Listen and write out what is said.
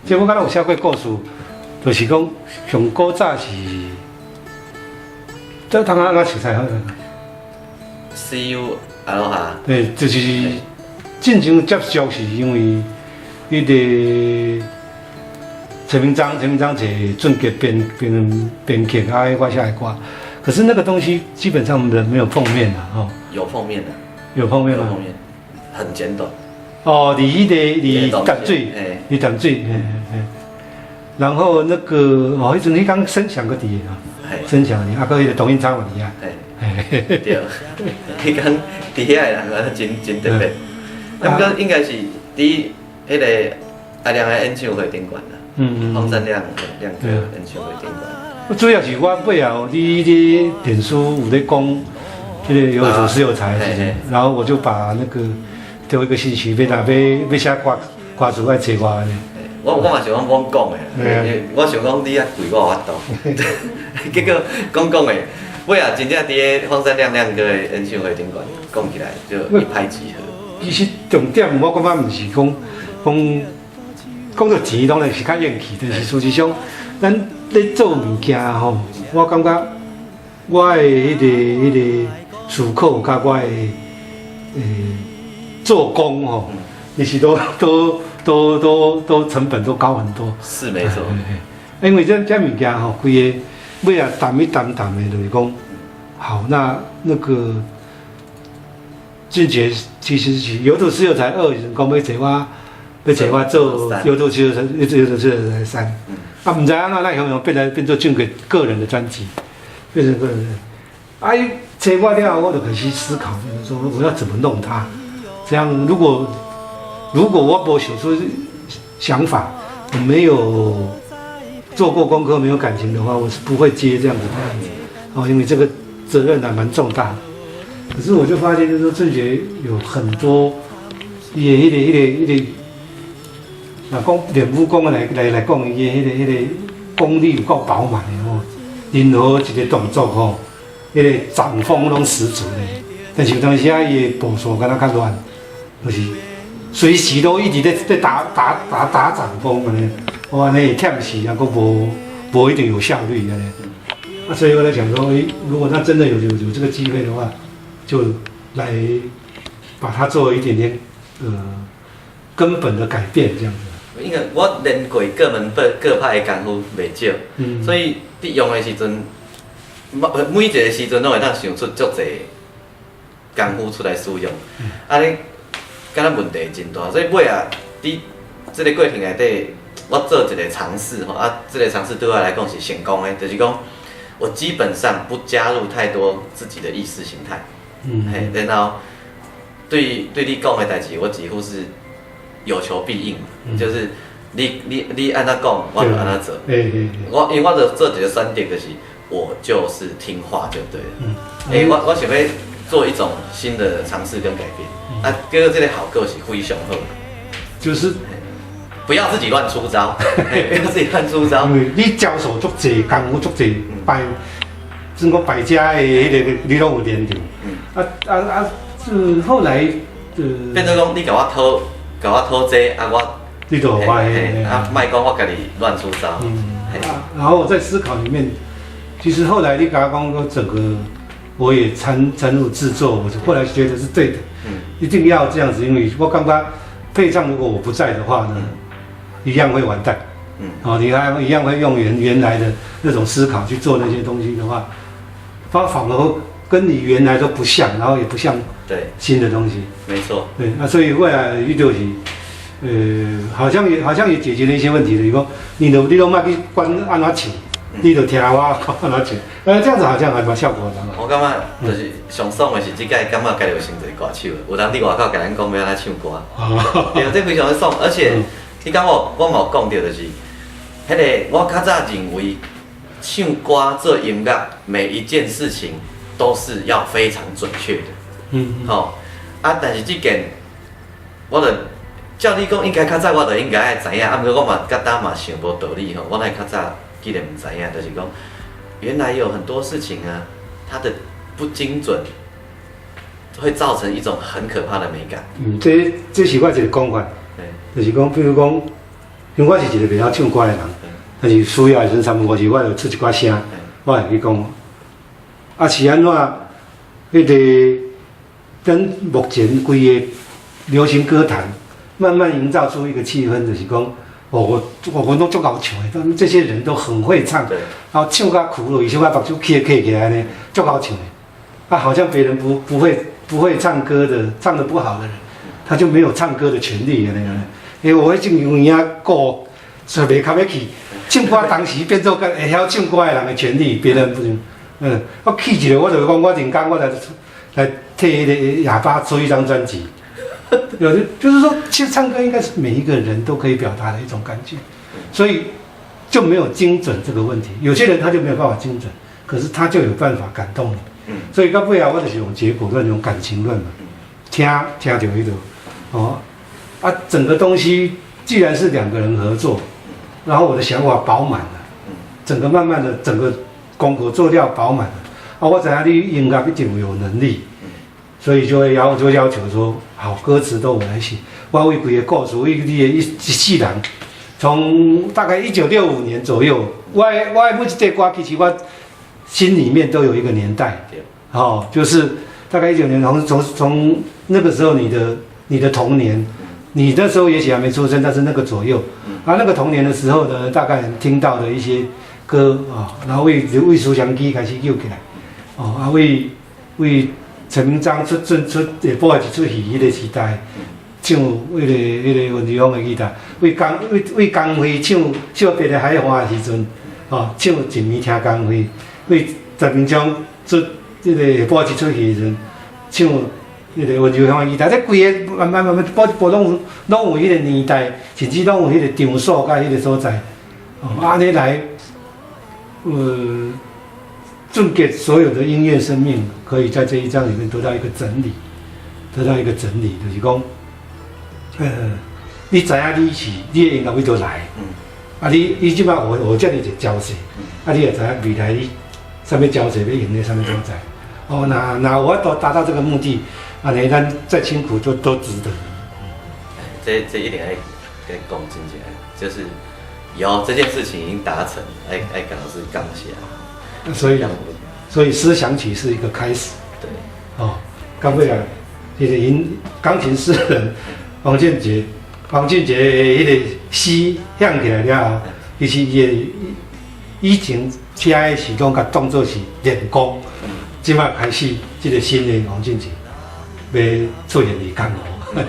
這我敢若有寫過故事，就是講上古早是，這通按怎熟似好？ See you aloha。對，就是進前接觸是因為彼個陳明章，陳明章找俊傑編曲啊，我寫的歌。可是那個東西基本上人沒有碰面啦，吼。有碰面的。有碰面嗎？有碰面，很簡短。哦，佇彼個佇淡水，佇淡水，嘿嘿。然後那個哦，彼陣彼工聲響閣佇啊，聲響佇，啊，閣彼個董應昌嘛佇啊。嘿，對，彼工佇遐的人真特別。啊，毋過應該是佇彼個阿亮的演唱會頂懸啦。荒山亮亮哥演唱會頂懸。主要是我尾後你臉書有咧講，這個有土斯有財的事情，然後我就把那個丟一個信息，欲若欲寫歌歌詞愛找我按呢。我嘛想講罔講的，我想講你遐跪我有法度，結果講講的，尾仔真正佇个荒山亮亮哥的演唱會頂懸講起來就一拍即合。其實重點我感覺毋是講講講到錢，當然是較應氣，但是事實上，咱咧做物件吼，我感覺我的彼個思考佮我的做工吼，其實都成本都高很多。是沒錯。因為這物件吼，規个尾仔談一談談的，就是講，好，那個俊傑其實是有土斯有財二，講欲找我，欲找我做有土斯有財，有土斯有財三。啊，毋知按怎咱雄雄變來變做俊傑個人的專輯，變成個人的。啊，伊找我了後，我就開始思考，就是說我要怎麼弄它。這樣，如果我無想出想法，我沒有做過功課，沒有感情的話，我是不會接這樣子的案子。哦，因為這個責任還蠻重大的。可是我就發現，就是說俊傑有很多，伊的彼個，若講練武功來講，伊的彼個功力有夠飽滿的吼，任何一個動作吼，彼個掌風攏十足的。但是有當時啊，伊的步數敢若較亂，就是隨時都一直咧打掌風按呢，我按呢會忝死啊，閣無一定有效率按呢。啊，所以我在想說，欸，如果他真的有這個機會的話，就來把它做一點點根本的改變，這樣子。因為我練過各門各派的功夫袂少，所以佇用的時陣，每一個時陣攏會當想出足濟功夫出來使用，按呢敢若問題真大，所以尾仔佇這個過程內底，我做一個嘗試吼，啊，這個嘗試對我來講是成功的，就是講我基本上不加入太多自己的意識形態，嘿，然後對你講的代誌，我幾乎是有求必應，就是你按怎講，我就按怎做。我因為我就做一個選擇，就是我就是聽話就對了。欸，我想欲做一種新的嘗試跟改變，啊，結果這個效果是非常好。就是不要自己亂出招，不要自己亂出招。因為你招數足濟，功夫足濟，百，怎講百家的彼個你攏有練著。啊啊啊！這後來，變做講你共我討，共我討這啊，我你就我啊，莫講我家己亂出招。然後我在思考裡面，其實後來你共我講說整個，我也參入製作，我就後來覺得是對的。一定要這樣子，因為我感覺配唱如果我不在的話呢，一樣會完蛋。哦，你還一樣會用原來的那種思考去做那些東西的話，反而跟你原來都不像，然後也不像新的東西。沒錯。對，那所以未來伊就是，好像也解決了一些問題的。如果你都莫去管按怎唱，你就聽我講按怎唱，這樣子好像還蠻效果的。我感覺就是上爽的是，這擺感覺家己有成一個歌手，有人佇外口共咱講欲按怎唱歌，對，這非常的爽。而且，你感覺我嘛有講著，就是，彼個我較早認為唱歌做音樂每一件事情都是要非常準確的。吼，啊，但是這件，我就照你講，應該較早我就應該愛知影，啊，毋過我嘛佮當嘛想無道理吼，我哪會較早竟然毋知影，就是講，原來有很多事情啊，它的不精準，會造成一種很可怕的美感。嗯，這是我一個講法，就是講，比如講，因為我是一個袂曉唱歌的人，但是需要的時陣三不五時，我就出一寡聲，我會去講。啊是按怎？彼個咱目前規个流行歌壇，慢慢營造出一個氣氛，就是講，哦，我攏足𠢕唱的，他們這些人都很會唱，然後唱甲苦落，唱甲目睭起起起來呢，足𠢕唱的。啊，好像別人不會唱歌的，唱得不好的人，他就沒有唱歌的權利按呢。因為我會有影顧，所以袂較欲去唱歌，當時變做會曉唱歌的人的權利，別人不行。我氣一個，我就講，我人工我來替彼个啞巴出一張專輯。有的就是說，其實唱歌應該是每一個人都可以表達的一種感覺，所以就沒有精準這個問題。有些人他就沒有辦法精準，可是他就有辦法感動你。所以到尾後我就是用結果論，用感情論嘛，聽聽著彼個，哦，啊，整個東西既然是兩個人合作，然後我的想法飽滿了，整個慢慢的整個功課做料飽滿了，啊，我知影你音樂一定有能力，所以就要求說，好，歌詞都我來寫，我為規个故事，為你的一世人，從大概1965年左右，我的每一塊歌，其實我心裡面都有一個年代，哦，就是大概19年，從那個時候你的童年，你那時候也許還沒出生，但是那個左右，啊，那個童年的時候呢，大概聽到的一些歌啊，然後為思祥基開始叫起來，哦，啊，為陳明章出下晡一出戲彼個時代，唱彼個溫柔鄉的吉他，為江蕙唱《笑別的海花》的時陣，哦，唱一暝聽江蕙，為陳明章出這個下晡一出戲的時陣，唱彼個溫柔鄉的吉他，這規个慢慢慢慢步步攏有彼個年代，甚至攏有彼個場所佮彼個所在，哦，按呢來，終結所有的音樂生命，可以在這一張裡面得到一個整理，得到一個整理，就是講，你知影你是你的音樂佗佗來，啊你這擺學學這爾濟招式，啊你也知影未來你啥物招式欲用佇啥物所在，哦，若有法度達到這個目的，按呢咱再辛苦都值得。這一定愛共講真正，就是有這件事情已經達成，愛共老師感謝。所以思想曲是一個開始。哦，剛尾啊，這個音鋼琴詩人王俊傑，王俊傑彼个詩響起來了後，其實伊的以前聽的是攏共當做是練功，這擺開始這個新的王俊傑欲出現佇江湖。